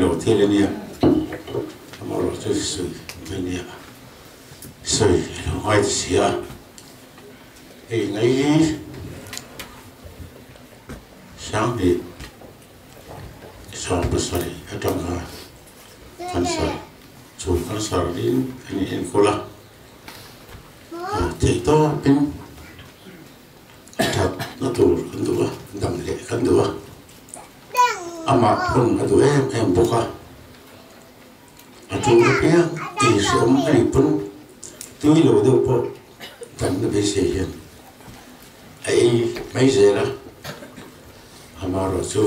lo thil a nia, amaherawhchu sawi mai nia, sawi a lo ngai ta si a, hei ngai hi Sanghnih 70 atanga cancer chu cancer in kan inenkawl a, theih tawpin a thatna tur kan duh a, dam leh kan duh a, amah pawn a duh em em bawk a, a tul apiang inhreawm a nih pawn tui lo deuh pawh damna beisei hian a ei mai zel a, amaherawhchu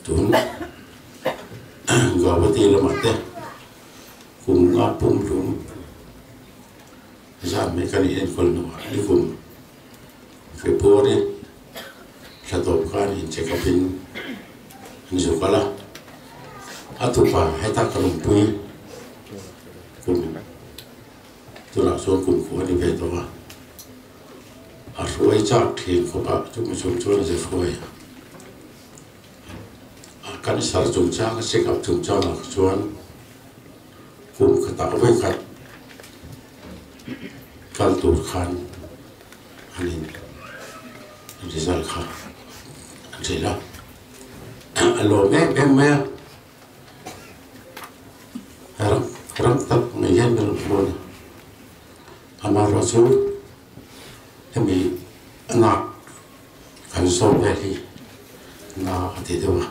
tun Guwahati lamah te kum nga pumhlum zan mai kan inenkawl hnuah nikum February thla tawp khan in check up in an zu kal a, a tupa heta ka rawnpui kum tunah chuan kum khuh a ni ve tawh a, a hruai chak thin khawp a, chumi chung chuan a ze hruai a, a cancer chungchang a check up chungchangah chuan kum khatah vawikhat kal tur khan an in result kha an hrilh a, a lawm em em mai a, ram ram tak mai hian min rawn phone a, amaherawhchu hemi a nak kan zawm vel hi na a ti deuh a,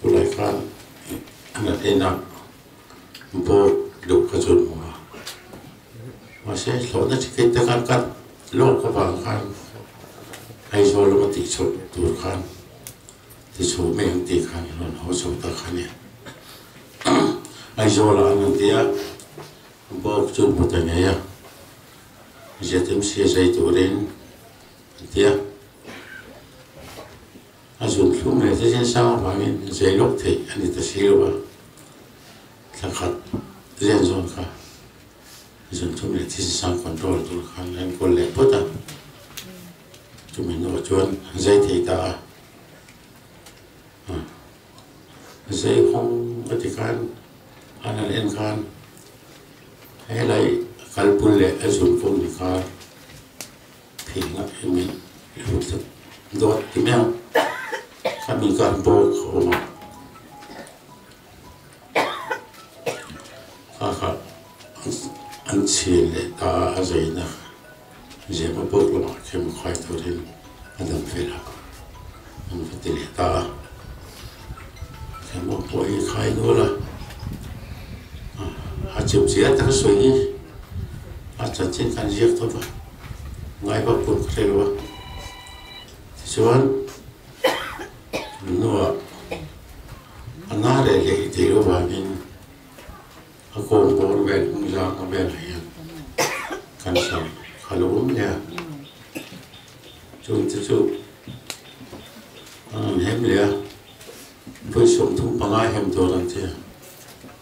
chulai khan a nat en a. Board deuh kha chu an hmu a, mahse hlawhna ticket te khan cut lawk avang khan Aizawl lama tih chhoh tur khan ti chho mai ang tih khan an rawn haw chho ta kha nia. Aizawl ah an rawn ti a, board chu an hmu ta ngei a, ZMC a zai turin an ti a. A zun thlum leh thisen sang avangin zei lawk theih a ni ta si lo a, thla khat zen zawn kha zun thlum leh thisen sang control tur khan a enkawl leh phawt a, chumi hnuah chuan an zai thei ta a, zai hawng a ti khan an han en khan helai kalpul leh a zun kawng ni kha Phing a eng in i hlut tlat dawt ti mai ang. Khami khan bawk a awm a. Kha kha an chhin leh ta a, a zaina zema bawk lamah khem khai turin a dam fel a, an va ti leh ta a. Khemo pawh hi khai nual a, a chimchia tak a sawi hi a chanchin khan ziak tawp a. Ngai vak pawh ka hre lo a, tichuan hnuah a na leh leh tih loh vangin a kawm bawr vel hnung zang a velah hian cancer kha lo awm leh a, chung te chu an rawn hem leh a, vawi 35 hem tur an ti a,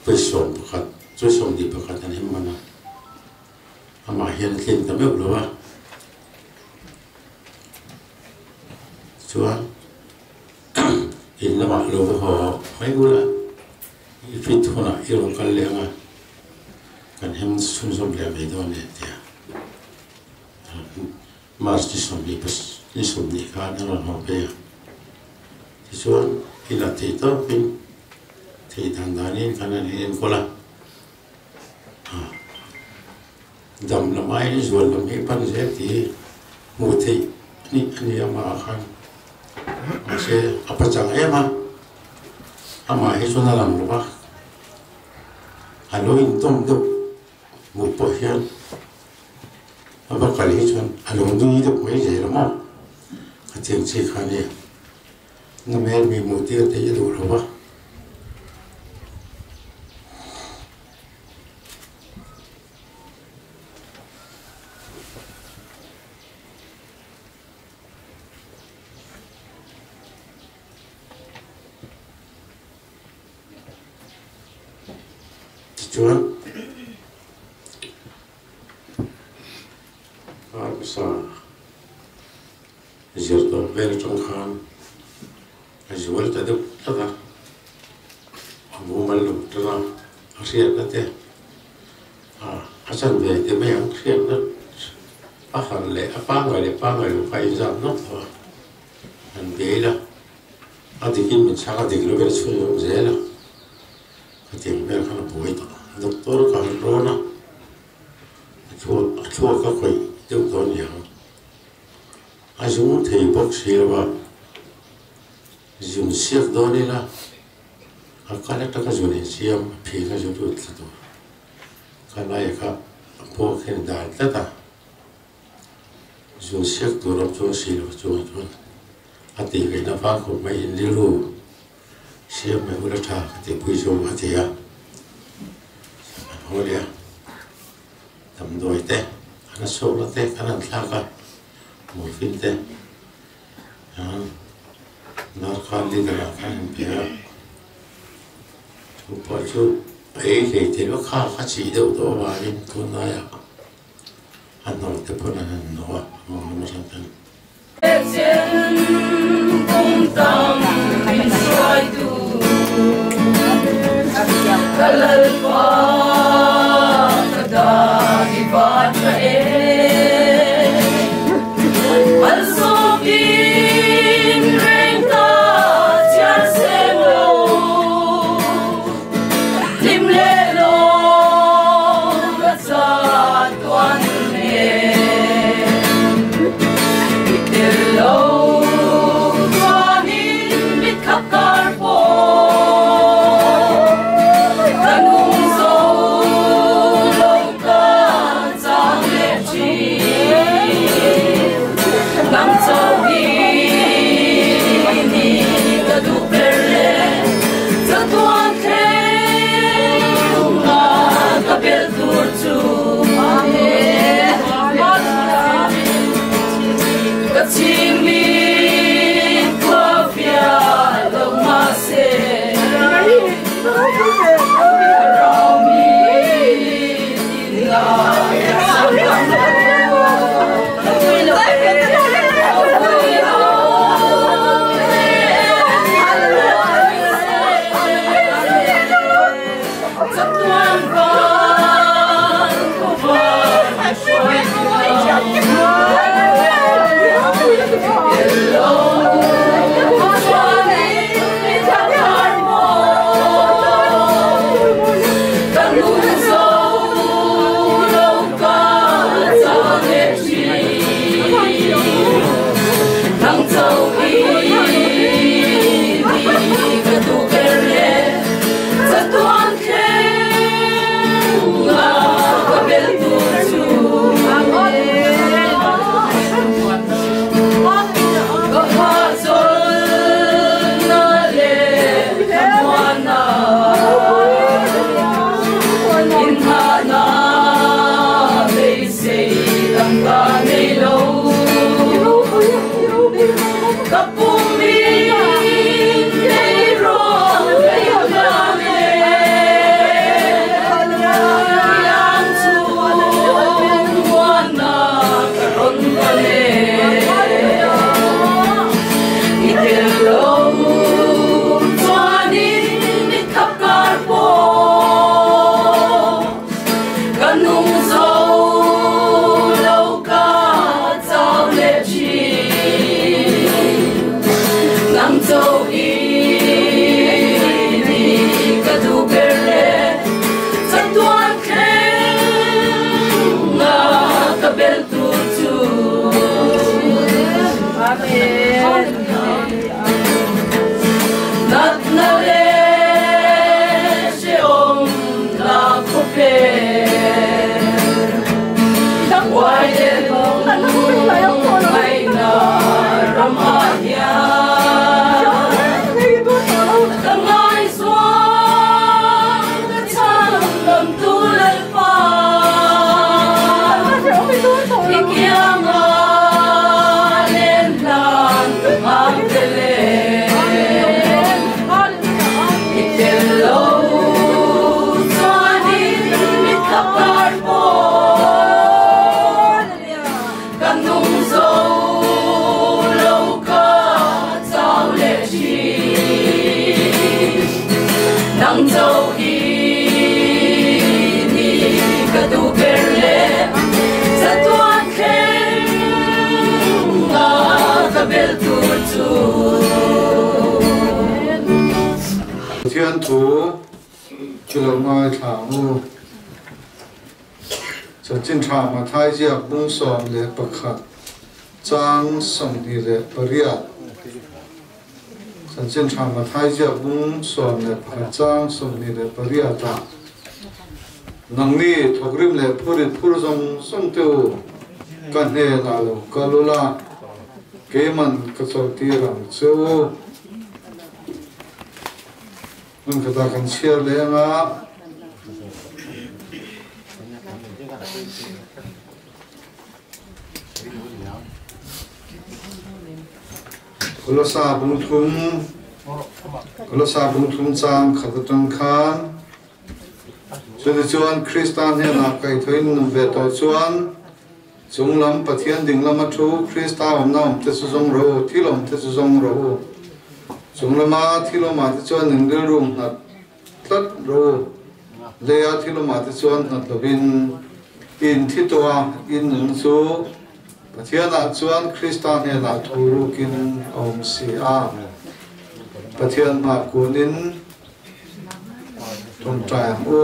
vawi 11 vawi 21 an hem hman a. Amah hian a tlin ta meuh lo a, chuan in lamah lo va haw mai bula i fit hunah i rawn kal leh ang a, kan hem chhunzawm leh mai dawn e tia March ni sawmhnih ni sawmhnih khan a rawn haw phei a, tichuan inah theih tawkin theih dan danin khan an inenkawl a. Dam lam aiin zual lam hi pan zel tih hmuh theih a ni amah ah khan mahse a pachang em a, amah hi chuan a lang lo va, a lo intawm deuh hmuh pawh hian a va kal hi chuan a lo nui deuh mai zel a maw ka cheng chi kha a nia. Na hmel mi hmuh tir te hi a duh lo va. Tichuan, Arsa. Zir tawh vel atang khan a zual ta. ta deuh tlat a, a mumal lo tan a, a hriatna te a chanve ti mai ang, hriatna a han leh a pangngai leh pangngai lo kha a inzam nawk tawh a, han bei la, a dikin min chhak a dik lovin a chhunzawm zel a, khatiang vel khan a buai tawh. Doctor ka han rawn a, a thluak a khawih deuh dawn niang. A zung thei bawk si lo a, zun siak dawn ila a kal atanga zun insiam a phing a zu lut thla tur ka lai kha a puak hian a dal tlat a, zun siak tur awm chuang si lo chungah chuan a tih ngaihna vang khawp mai in rilru siam mai ula tha ka tihpui zawk a ti a, an haw leh a. Damdawi te, an a chhuakna te kan han thlak a, morphine te Narkhan leader ah khan an pe a, chu pawh chu a ei hlei thei lo kha kha chih deuh tawh avangin tunlaiah a hnawr te pawn an han hnawh a, mawng lam atang khan. Pathian thu chu lo ngaithla ang u. Chanchin tha Mathai ziak bung 11 chang 28. Chanchin tha Mathai ziak bung 11 chang 28 ah Nangni thawkrim leh phurit phur zawng zawng te u, ka hnenah lo kal ula, keiman ka chawlhtir ang che u. Hmun khatah kan chhiar leh anga. Kolosa bung thum Kolosa bung thum chang khat atang khan Chutichuan Krista hnenah kaihthawhin nun ve tawh chuan Chunglam Pathian dinglama thu Krista awmna awmte chu zawng rawh u, thil awmte chu zawng rawh u. Chunglama thil awmah te chuan in rilru nghat tlat rawh u. Leia thil awmah te chuan nghat lovin in thi tawh a, in nun chu Pathianah chuan Krista hnenah thu rukin a awm si a. Pathian hmah kunin Tawngtai ang u.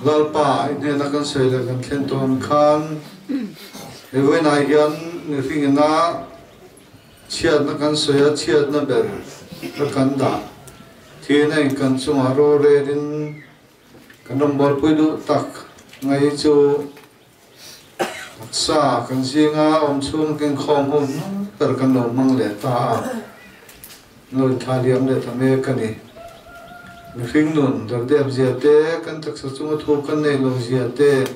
Lalpa, i hnena kan sawi leh kan thlen tawn khan he vawiinah hian mihring ina chhiatna kan sawi a, chhiatna ber ka kan dah thin a in kan chungah rorelin kan rawn bualpui duh tak ngai chu Taksa kan zinga awm chhung inkhawm hun ber kan lo hmang leh ta a, lo inthla liam leh ta mek a ni. Mihring nun derdep zia te, kan taksa chunga thu kan nei lo zia te,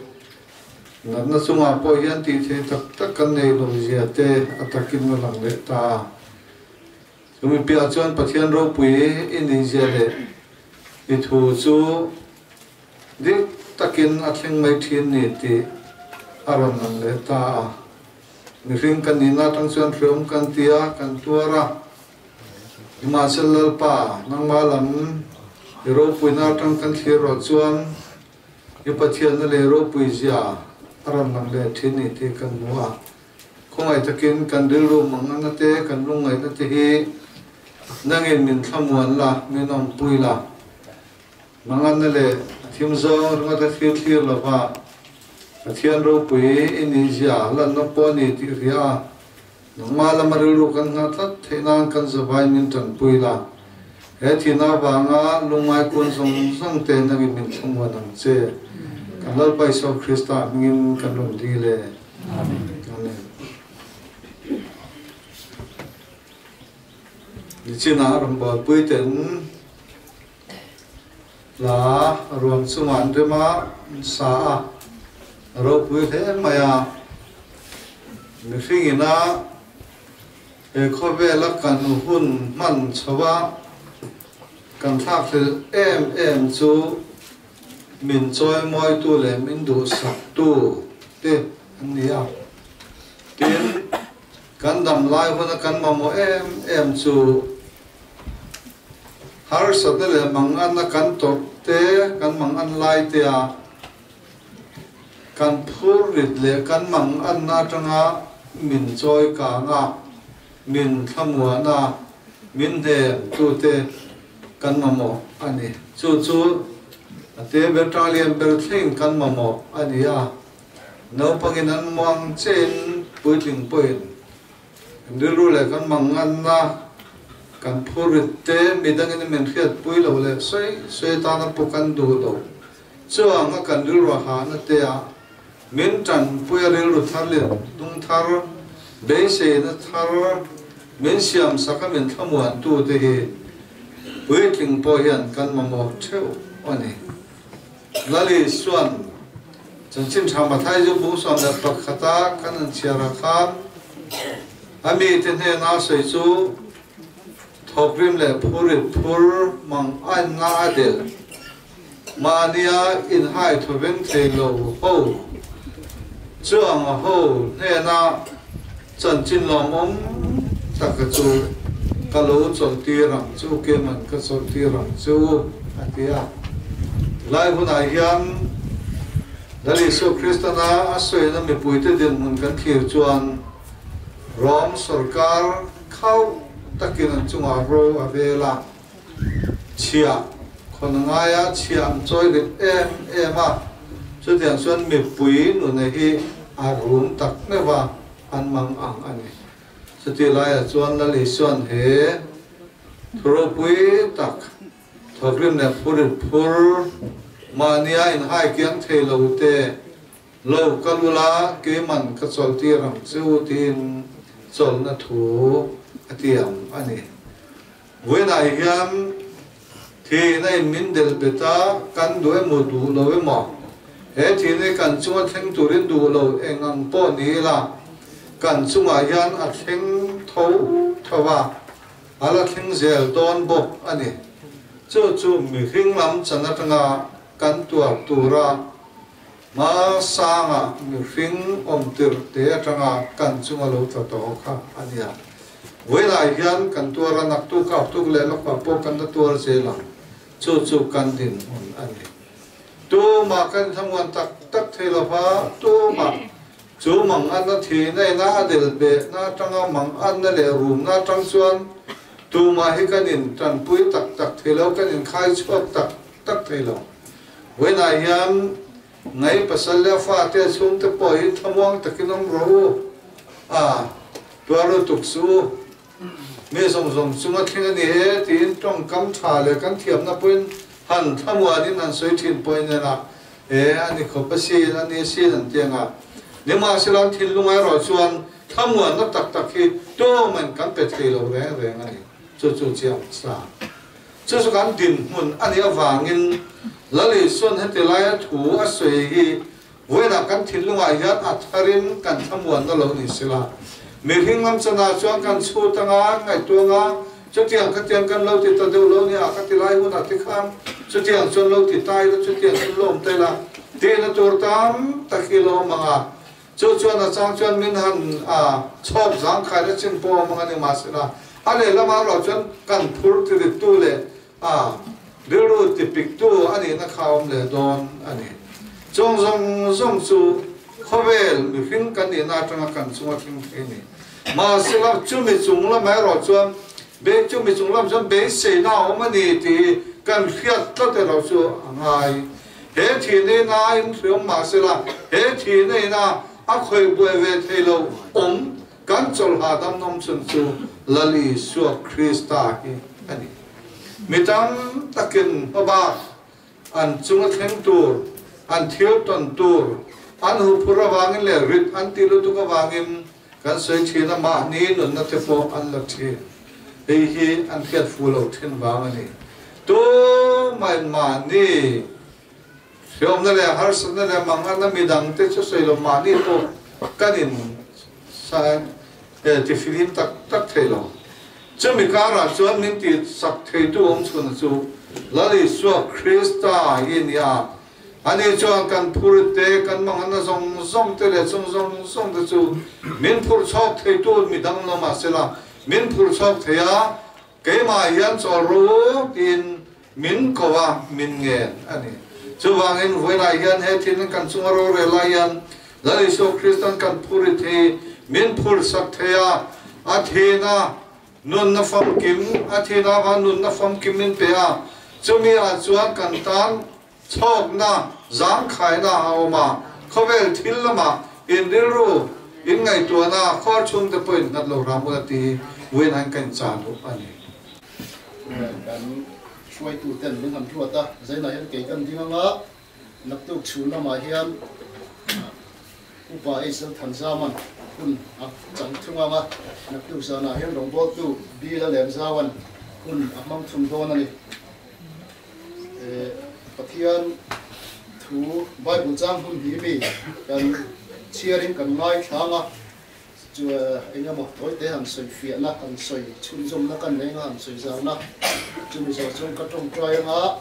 natna chungah pawh hian tih theih tak tak kan nei lo zia te a takin a lang leh ta a. Chumi piah chuan Pathian ropui i nih zia leh i thu chu Dik takin a thleng mai thin ni tih a rawn lang leh ta a. Mihring kan nihna atang chuan hreawm kan ti a, kan tuar a. Nimahsela Lalpa, nangmah lam i ropuina atang kan thlir rawh chuan i Pathianna leh ropui zia a rawn lang leh thin ni tih kan hmu a. Khawngaih takin kan rilru manganna te, kan lungngaihna te hi nangin min thlamuan la, min awmpui la. Manganna leh thim zawng ringawt a thlir thlir lova, Pathian ropui i nih zia lanna pawh a ni tih hria a, nangmah lama rilru kan nghah tlat theih nan kan zavai min tanpui la. He thihna avanga lungngai kun zawng zawng te nangin min thlamuan ang che. Kan Lalpa Isua Krista hmingin kan rawn dil e. Amen. Nichinah rawn bualpui ten. Hla ruang chungah an rem a, an sa a, a ropui hle mai a. Mihring ina he khawvela kan hun hman chho a, kan thlakhlelh em em chu min chawimawitu leh min duhsaktu te an ni a. Tin, kan dam lai huna kan mamawh em em chu Harsatna leh manganna kan tawrh te, kan mangan lai te a kan phur rit leh kan manganna atanga min chawi kang a, min thlamuan a, min hnem tu te kan mamawh a ni. Chu chu a te ber tang lian ber thleng kan mamawh a ni a, naupangin an muang chein puitling pawhin Kan rilru leh kan manganna, kan phurit te midangin a min hriatpui lo leh sawi sawi atana pawh kan duh lo. Chuang a kan rilru a hahna te ah min tanpui a rilru thar leh hnung thar, beiseina thar min siamsak a min thlamuantu te hi puitling pawh hian kan mamawh theuh a ni. Lal Isua'n Chanchin Tha Mathai zu bung 11 a kan han chhiar ah khan a mite hnena sawi chu thawkrim leh phurit phur mang ainna a delh. Mahnia inhai thawveng thei lo ho chuang a ho hnena chanchin lawmawm taka chu ka lo chawlhtir ang chu, keman ka chawlhtir ang chu a ti a. Tilai hunah hian Lal Isua Kristana a sawina mipuite dinhmun kan thlir chuan Rom sorkar khauh takin an chungah ro a vel a. Chhiah khawn ngaia chhiah an chawi rit em em a, chutiang chuan mipui nuna hi a rum tak meuh a, an mang ang a ni. Chutih laiah chuan Lal Isuan he thu ropui tak thawkrim leh phurit phur mahnia inhai kiang thei lo te lo kal ula keiman ka chawlhtir ang che u tiin chawlhna thu a tiam a ni. Vawiinah hian thihna in min delh bet a, kan duh emaw duh lo emaw, he thihna hi kan chunga thleng turin duh lo eng ang pawh ni ila, kan chungah hian a thleng tho tho a, a la thleng zel dawn bawk a ni. Chu chu mihring lam chan atanga kan tuar tura hma sanga mihring awm tirh te atanga kan chunga lo tla tawh kha a nia. Vawiinah hian kan tuar a, naktuk aktuk leh lawkah pawh kan la tuar zel ang. Chu chu kan dinhmun a ni. Tumah kan thlamuan tak tak thei lo va, tumah chu manganna thihna ina a del behna atanga manganna leh rumna atang chuan tumah hi kan intanpui tak tak thei lo, kan inkhai chhuak tak tak thei lo. Vawiinah hian Ngai pasal leh a fate a chhungte pawh hi thlamuang takin awm rawh u. A, tuar lutuk suh u. Mi zawng zawng chunga thleng a ni e tiin tawngkam tha leh kan thiamna pawhin han thlamuanin han sawi thin pawhin en a, e a ni khawp a sin, a ni a sin an ti ang a. Nimahsela an thinlung erawh chuan thlamuanna tak tak hi tumahin kan pe thei lo reng reng a ni. Chu chu chiang sa. Chu chu kan dinhmun a nih avangin Lal Isua'n heti laia thu a sawi hi vawiinah kan thinlungah hian a tharin kan thlamuanna lo ni sela. Mihring lam chanah chuan kan chhut anga, ngaihtuah anga, chutiang khatiang kan lo ti ta deuh lo nia ka ti lai hunah te khan chutiang chuan lo ti ta ila, chutiang chuan lo awm ta ila tihna tur tam tak hi lo awm ang a. Chu chuan a chang chuan min han chhawp zangkhai na chin pawh awm ang a ni mahsela a lehlamah erawh chuan kan phur tirittu leh a rilru tipiktu a nihna kha a awm leh dawn a ni. Chung zawng zawng chu khawvel mihring kan nihna atanga kan chunga thleng thei a ni. Mahsela chumi chung lamah erawh chuan be chumi chung lam chuan beiseina a awm a ni tih kan hriat tlat erawh chu a ngai. He thihna ina in hriam mah sela, he thihna ina a khawih buai ve thei lo awm kan chawlhah dam nawm chhun chu Lal Isua Krista hi a ni. Mi tam takin hmabak an chunga thleng tur, an thil tawn tur, an huphur avangin leh rit an tih lutuk avangin kan sawi thin a, mahni nunna te pawh an la thin. Hei hi an hriat fu lo thin vang a ni. Tumahin mahni hriawmna leh harsatna leh manganna midang te chu sawi lo mahni pawh kan in tifihlim tak tak thei lo. Chumi karah chuan min tih sak theitu awm chhuna chu Lal Isua Krista hi a ni a. Ani chuan kan phur te, kan manganna zawng zawng te leh chung zawng zawng te chu min phurh chhawk theitu midang lo mahsela min phurh chhawk thei a, Keimah hian chawl rawh u tiin min ko a, min ngen a ni. Chuvangin vawiinah hian he thil kan chunga rorel lai hian Lal Isua Kristan kan phur i thi, min phur sak thei a, a thina nunna famkim, a thina va nunna famkim min pe a, chumi ah chuan kan tan Chhawkna, zangkhaina a awm a, khawvel thil lamah in rilru, in ngaihtuahna, khuar chhungte pawh in nghat lo ram ula ti hi vawiin an kan chan up a ni. Kan hruaitu ten min han ruat a, zainah hian kei kan ding anga naktuk chhun lamah hian Upa Eisel Thanzaman hun a chang thung anga, naktuk zanah hian rawngbawltu Bila Lemzauan hun a hmang thung dawn a ni. Pathian thu Bible chang hun hi mi kan chhiarin kan ngaithlang a, chu eng emaw tawite han sawi fiahna, han sawi chhunzawmna kan nei anga han sawi zauna chumi zawh chuan ka tawngtai anga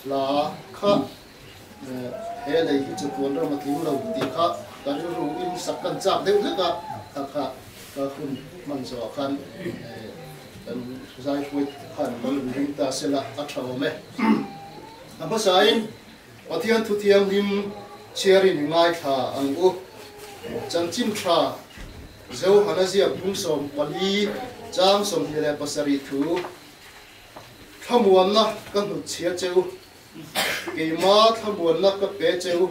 hla kha he lei hi chatuan ram a tling lo tih kha ka rilru in sak kan chak deuh hlek a, kha kha ka hun hman zawhah khan Kan zaipuit khan lo in ring ta sela a tha awm e. A hmasain Pathian thu thianghlim chhiarin i ngaithla ang u. Chanchin tha Johana ziak bung 14 chang 27 thu. Thlamuanna ka hnutchhia che u, keima thlamuanna ka pe che u,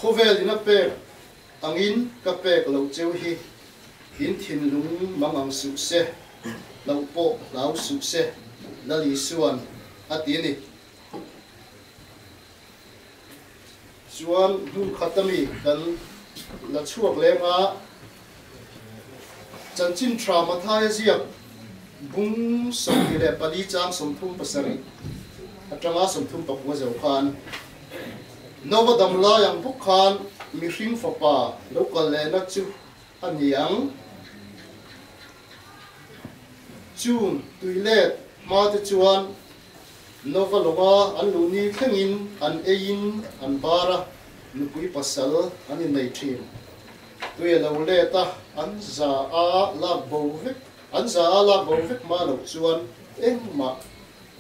khawvel in a pek angin ka pek loh che u hi in thinlung mang ang suh se, hlauh pawh hlau suh se, Lal Isua'n a ti a ni. Chuan hmun khat ami kan la chhuak leng a, Chanchin Tha Mathaia ziak bung 24 chang 37 atanga 39 zo khan Nova dam lai ang bawk khan mihring fapa lo kal lehna chu a ni ang. Chung tuilet hma te chuan Nova lawnga an luh ni thlengin an eiin an bar a, nupui pasal an innei thin. Tui a lo let a, an za a lak bo vek, an za a lak bo vek hma loh chuan engmah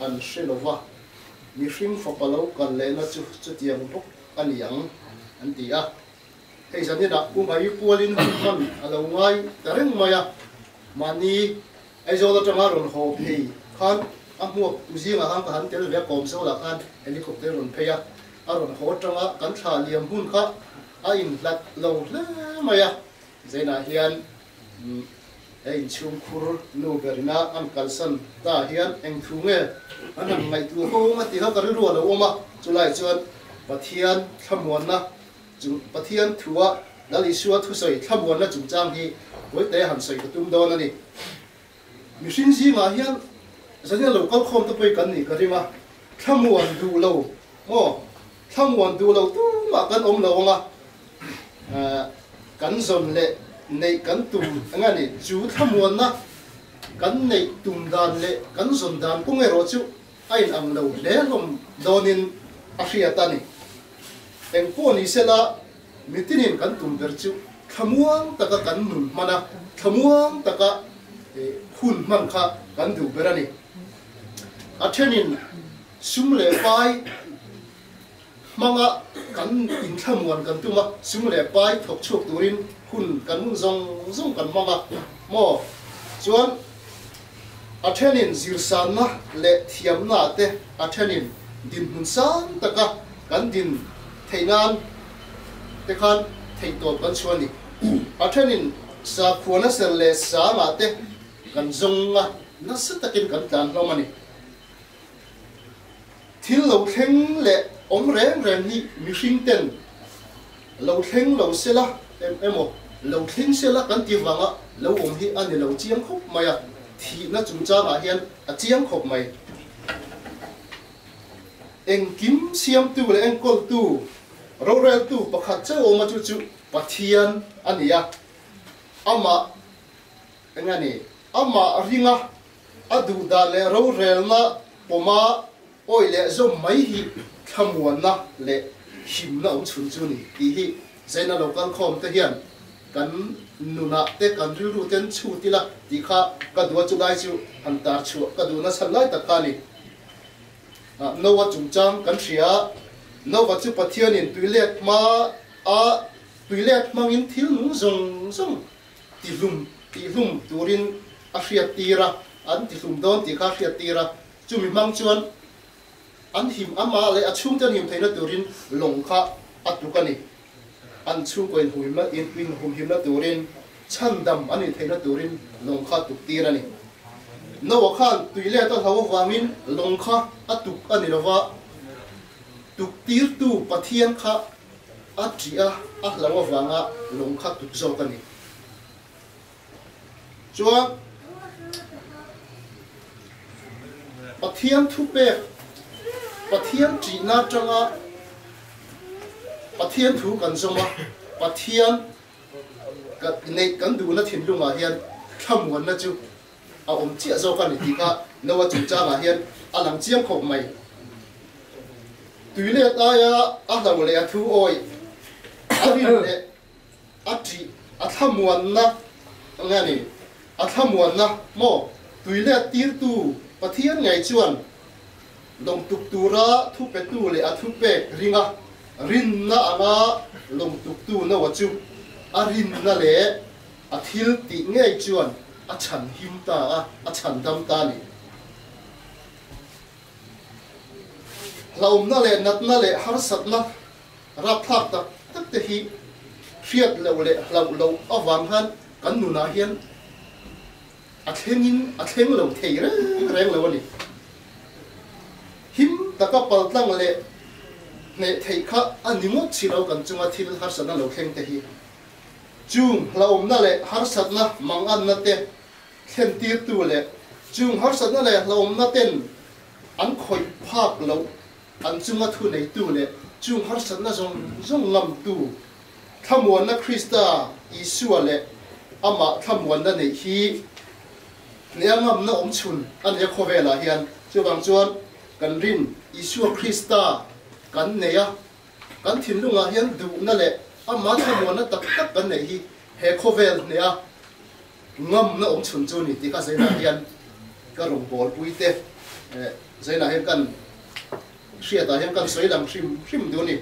an hre lo va, mihring fapa lo kal lehna chu chutiang bawk a ni ang, an ti a. Hei zaninah Pu Mai pualin hun hman a lo ngai ta reng mai a, mahni Aizawl atanga rawn haw phei khan a hmuak tu zingah khan ka han tel ve a, Kawmzawlah khan helicopter rawn phei a, a rawn haw atanga kan thla liam hun kha a inhlat lo hle mai a, Zainah hian he inchhungkhur nu berina an kalsan ta hian eng thu nge an han ngaihtuah ho a tih kha ka rilru a lo awm a, chulai chuan Pathian thlamuanna Chung Pathian thua Lal Isua thusawi thlamuanna chungchang hi Puaite han sawi ka tum dawn a ni. Mihring zingah hian zania lo kal khawm te pawh hi kan nih ka ring a, thlamuan duh lo maw, thlamuan duh lo tumah kan awm lo ang a, kan zawn leh neih kan tum eng a ni, chu thlamuanna kan neih tum dan leh kan zawn dan kawng erawh chu a inang lo hle hlawm dawnin a hriat a ni. Eng pawh ni sela, mitinin kan tum ber chu thlamuang taka kan nun hman a, thlamuang taka hun hman kha kan duh ber a ni. A thenin sum leh pai hmanga kan inthlamuan kan tum a, sum leh pai thawk chhuak turin hun kan hun zawng zawng kan hmang a maw? Chuan a thenin zirsanna leh thiamna te a thenin dinhmun sang taka kan din theih nan te khan theihtawp kan chhuah a ni. A thenin sakhuana ser leh sangah te kan zawng a, nasa takin kan tlan hlawm a ni. Thil lo thleng leh awm reng reng hi mihring ten lo thleng lo sela emaw lo thleng sela kan ti vanga lo awm hi a ni lo chiang khawp mai a, thihna chungchangah hian a chiang khawp mai. Engkim siamtu leh enkawltu, roreltu pakhat chauh awm a chu chu Pathian a ni a, amah eng a ni? Amah ringa A duh dan leh rorelna pawma awih leh zawm mai hi thlamuanna leh himna awm chhun chu ni tih hi Zaina lo kal khawm te hian kan nunah te kan rilru ten chhut ila tih kha ka duh a, chulai chu han tar chhuah ka duhna chhan lai tak kha a ni. Noah chungchang kan hria, Noah chu Pathianin tuilet hma a tuilet hmangin thil nung zawng zawng tihlum tihlum turin a hriat tir a, an tihlum dawn tih kha a hriat tir a, chumi hmang chuan an him amah leh a chhungte an him theihna turin lawng kha a tuk a ni. An chhungkaw inhumhimna inhumhimna turin chhandam an nih theihna turin lawng kha a tuk tir a ni. Noah khan tui let a hlo avangin lawng kha a tuk a ni lova, tuk tirtu Pathian kha A ṭih a, a hlau avanga lawng kha tuk zawk a ni. Chuan Pathian thupek, Pathian ṭihna aṭanga Pathian thu kan zawm a, Pathian neih kan duhna thinlungah hian thlamuanna chu a awm chiah zawk a ni tih kha Noah chungchangah hian a lang chiang khawp mai. Tuilet aia a hlo leh a thu awih, a rin leh a ṭih, a thlamuanna nge a ni? A thlamuanna maw? Tuilet tirtu Pathian ngei chuan lawngtuk tura thupetu leh a thupek ringa rinna anga lawngtuktu Noah chu a rinna leh A thil tih ngei chuan a chhan him ta a, a chhan dam ta a ni. Hlauhna leh natna leh harsatna rapthlak tak tak te hi hriat loh leh hlauh loh avang khan kan nunah hian a thlengin a thleng lo thei reng reng lo a ni. Him taka paltlang leh hneh theih kha a ni ngawt si lo kan chunga thil harsatna lo thleng te hi. Chung hlauhawmna leh harsatna manganna te thlentirtu leh chung harsatna leh hlauhawmna ten an khawih phak loh an chunga thu neitu leh chung harsatna zawng zawng ngamtu thlamuanna Krista Isua leh amah thlamuanna neih hi hneha ngamna awm chhun a nia khawvelah hian. Chuvang chuan kan rin Isua Krista kan nei a, kan thinlungah hian duhna leh amah thlamuanna tak tak kan neih hi he khawvel hneha ngamna awm chhun chu ni tih kha Zainah hian ka rawngbawlpui te Zainah hian kan hriatah hian kan sawi lang hrim hrim duh a ni.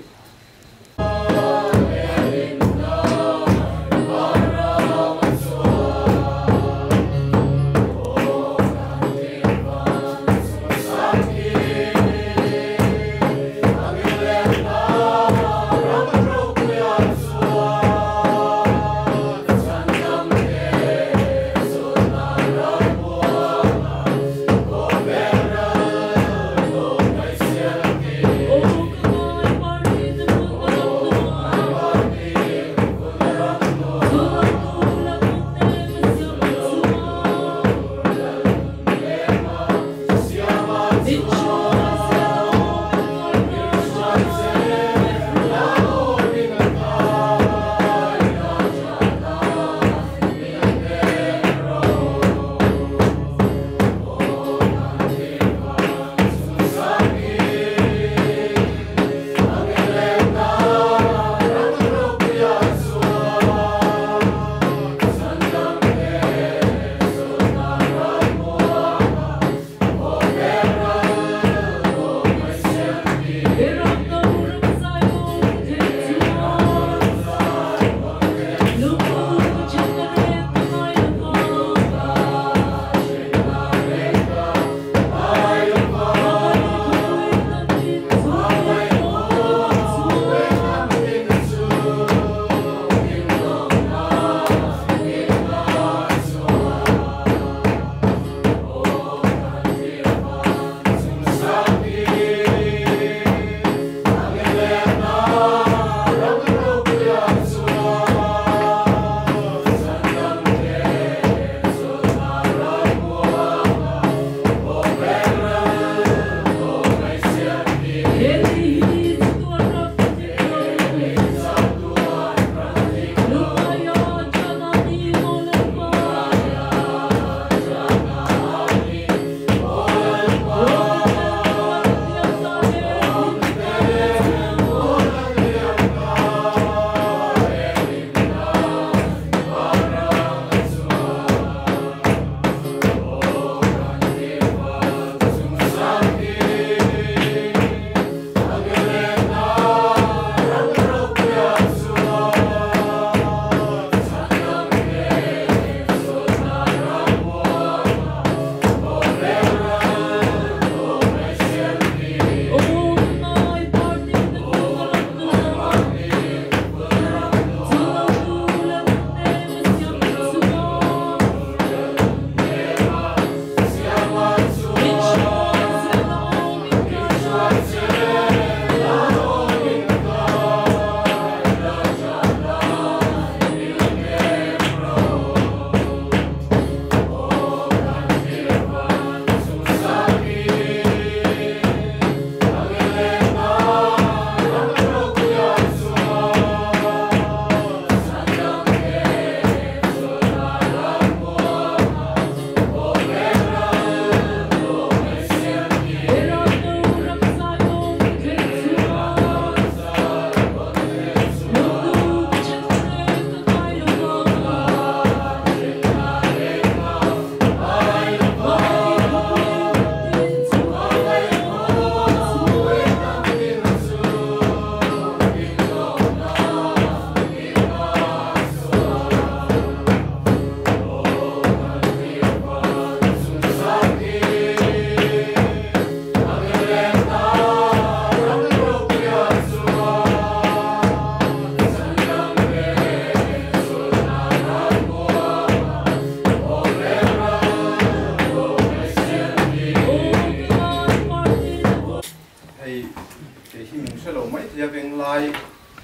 Champhai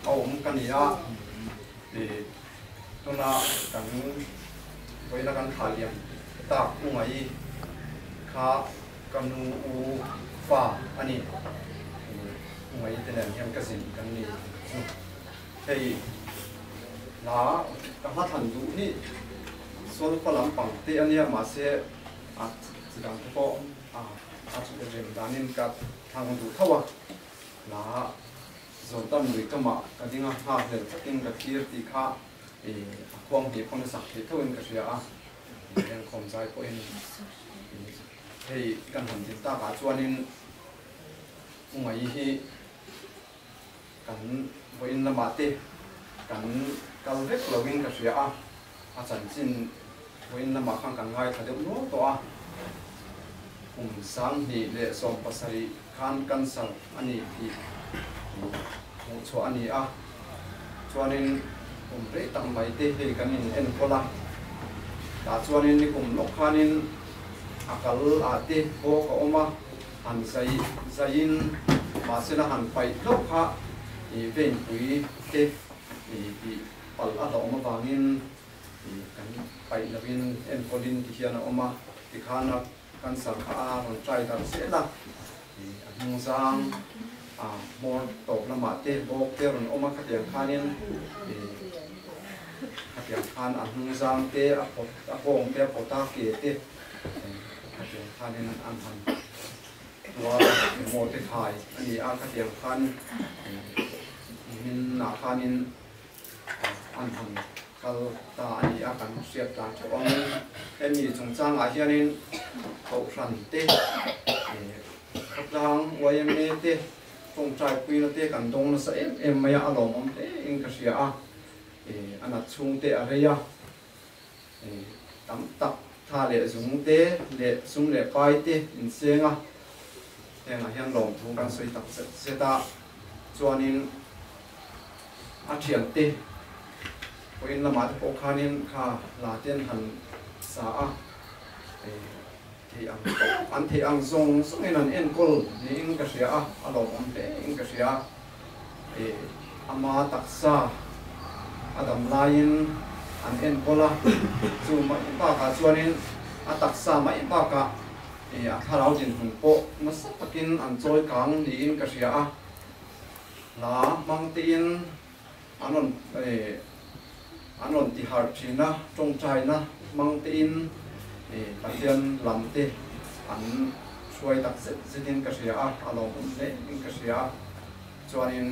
a awm ka ni a, tuna kan vawiina kan thlah liam tak u ngai kha ka nu u fa a ni. U ngai te nen hian ka zin kan ni chu. Hei hla ka hla thlan duh hi solfa lampang te a nia mahse a chi dang te pawh a a rem danin ka thlang duh tho a. Hla Jordan lui kamah ka ding a, nghakhlel takin ka thlir tih kha a khuang hnih pawn a sak theih tho in ka hria a, lengkhawm zai pawhin hei kan han din takah chuanin u Ngaii hi kan vawiin lamah te kan kal vek loin ka hria a, a chanchin vawiin lamah khan kan ngaithla deuh nual tawh a, kum 2017 khan cancer a ni tih hmuhchhuah a ni a, chuanin kum rei tak mai te hei kan in enkawl a, tah chuanin nikum lawk khanin a kal ah te bawk a awm a. Han zai zaiin mahsela han paih hlauh kha i veinpui te i tih palh a hlauhawm avangin i kan paih lovin enkawlin ti hian a awm a, tikhan a cancer kha a rawn try darh zel a, i a hnungzang a hmawr tawp lamah te bawk te a rawn awm a, khatiang khanin i khatiang khan a hnungzang te a pawt a kawng te a pawt a ke te. Khatiang khanin an han tuar emaw te khai a ni a, khatiang khan hminah khanin an han kal ta a ni a, kan hriat tlan theuh angin hemi chungchangah hianin Kohhran te, khawtlang yma te, tawngtai puina te kan dawng nasa em em mai a, a lawmawm hle in ka hria a, a nat chhung te a rei a. Tam tak tha leh zung te leh sum leh pai te in seng a, hengah hian lawmthu kan sawi tak zet zet a, chuanin a thiante pawhin lamah te pawh khanin kha hla te an han sa a, thei ang tawk an theih ang zawng zawngin an enkawl niin ka hria a, a lawmawm hle in ka hria. Ama taksa a dam laiin an enkawl a, chu mai bakah chuanin a taksa mai bakah a thlarau dinhmun pawh nasa takin an chawi kang niin ka hria a, hla hmang tein an rawn an rawn ti harh thin a, tawngtaina hmang tein Pathian lam te an hruai tak zet zetin ka hria a, a lawmawm hle in ka hria a, chuanin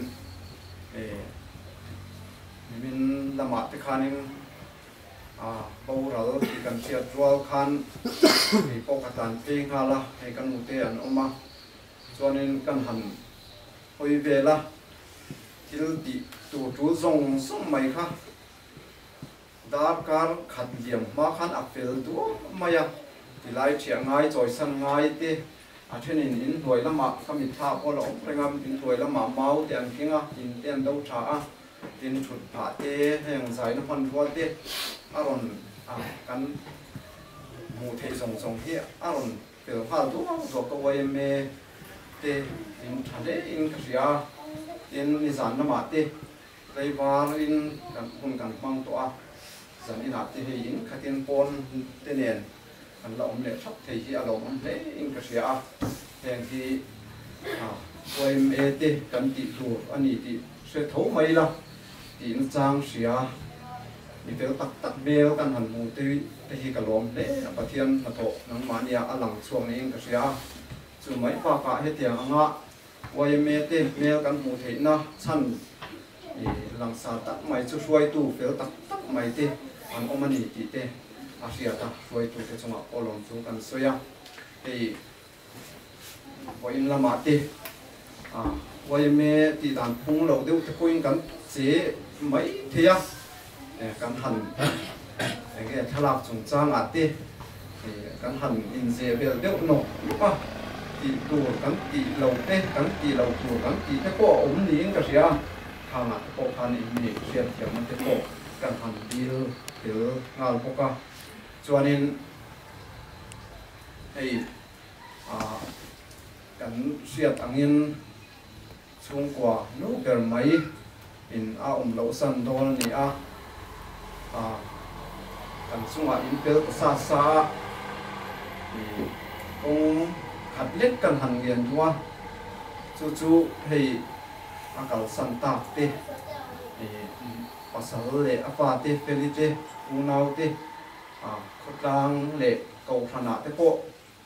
nimin lamah te khanin boral tih kan hriat rual khan hei pawh ka tlan phei nghal a, hei ka nute an awm a, chuanin kan han hawi vel a. Thil tih tur tul zawng zawng mai kha darkar khat liam hma khan a fel duak mai a, tilai ṭhiah ngai chawisan ngai te a thenin inhnuai lamah ka mitthla pawh la awm reng a, inhnuai lamah mau te an keng a, in te an do ṭha a, tin ṭhut phah te heng zaina hmanrua te a rawn kan hmuh theih zawng zawng hi a rawn fel nghal duak duak ka yma te in tha hle in ka hria a, tin nizan lamah te tlaivar in kan hun kan hmang tawh a, zan inah te hei in khatin pawn te nen kan la awm leh thap thei hi a lawmawm hle in ka hria a, heng hi yma te kan tih tur a ni tih hre tho mai la tih nachang hria mi fel tak tak hmel kan han hmu te te hi ka lawm hle a, Pathian hnathawh nangmahnia a lang chhuak niin ka hria a. Chu mai bakah hetiang anga yma te hmel kan hmuh theihna chhan langsar tak mai chu hruaitu fel tak tak mai te an awm a ni tih te a hriat a, hruaitu te chungah pawh lawm chu kan sawi a. Hei vawiin lamah te yma tih dan phung lo deuh te pawhin kan che mai thei a, kan han enge thlalak chungchangah te Kan han inzeh vel deuh nawk nawk a, tih tur kan tih lo te, kan tih lo tur kan tih te pawh a awm niin ka hria a, khangah te pawh khan in mi hriatthiamna te pawh kan han dil tel nghal bawk a. Chuanin hei ah kan hriat angin. Chhungkua nu ber mai in a awm loh san dawn a ni a, a kan chungah in pel ta sa sa a, ih kawng khat lek kan han ngen duh a, chu chu hei a kalsan tak te ih pasal leh a fate Feli te unau te a khawtlang leh kohhranah te pawh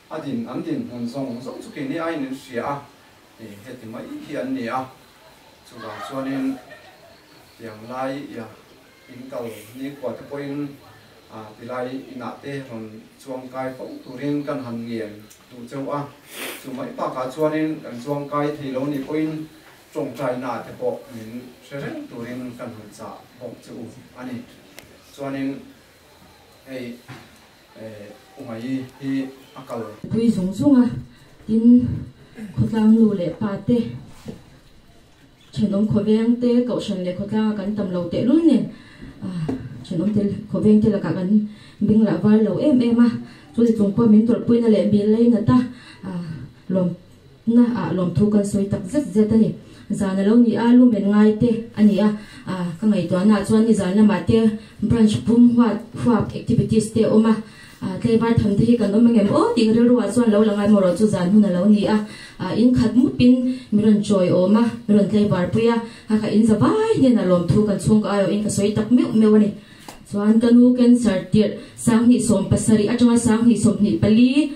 A din an dinhmun zawng zawng chu keini aiin an hria a, heti mai hi an ni a. Chuvang chuanin tiang lai ia in kal nikhua te pawhin tilai inah te rawn chuangkai fo turin kan han ngen duh cheu a. Chu mai bakah chuanin kan chuangkai thei lo nih pawhin tawngtaina te pawh min hre reng turin kan han chah bawk che u a ni. Chuanin hei. Ungai hi a kal. Pui zung zung a, tin khawtlang nu leh pa te, thenawm khawveng te, kohhran leh khawtlanga kan tam lo tehlul nen thenawm te khawveng te lakah kan bing lah var lo em em a, chuti chung pawh min tawrhpuina leh mi leinat a lawm na ah lawmthu kan sawi tak zet zet a ni. Zan a lo ni a, lu men ngai te a ni a, ka ngaihtuahna ah chuan nizan lamah te branch pum huat huap activities te a awm a, tlaivar tham te hi kan awm angem aw tih ka rilru ah chuan lo la ngai maw chu zan hun a lo ni a, in khat mup in mi rawn chawi awm a, mi rawn tlaivar pui a, a kha in za vai hnenah lawmthu kan chhungkaw aiawh in ka sawi tak meuh meuh a ni. Chuan ka nu cancer tirh 2017 atanga 2024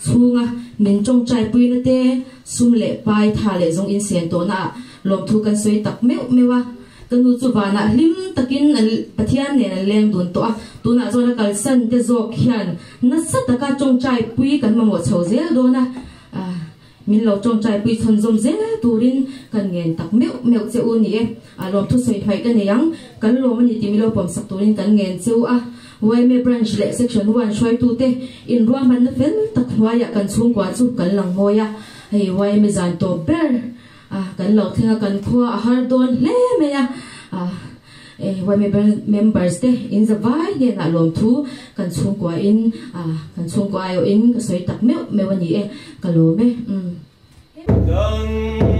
chhunga min tawngtai puina te sum leh pai tha leh zawng in sen tawhna ah lawmthu kan sawi tak meuh meuh a. Ka nu chu vanah hlim takin Pathian nen an leng dun tawh a, tunah chuan a kalsan te zawk hian nasa taka tawngtai pui kan mamawh chho zel dawn a. Min lo tawngtai pui chhawnzawm zel turin kan ngen tak meuh meuh che u ni e. A lawmthu sawi hmaih ka nei ang, kan lawm a ni tih min lo pawmsak turin kan ngen che u a. Yma Branch leh Section 1 hruaitute inruahmanna fel tak hnuaiah kan chhungkua chu kan lang mawi a. Hei yma zan tawp ber a kan lo thleng a, kan khua a har dawn hle mai a. Yma members te in za vai hnenah lawmthu kan chhungkua in kan chhungkua aiawh in ka sawi tak meuh meuh a ni e, ka lawm e. Dan.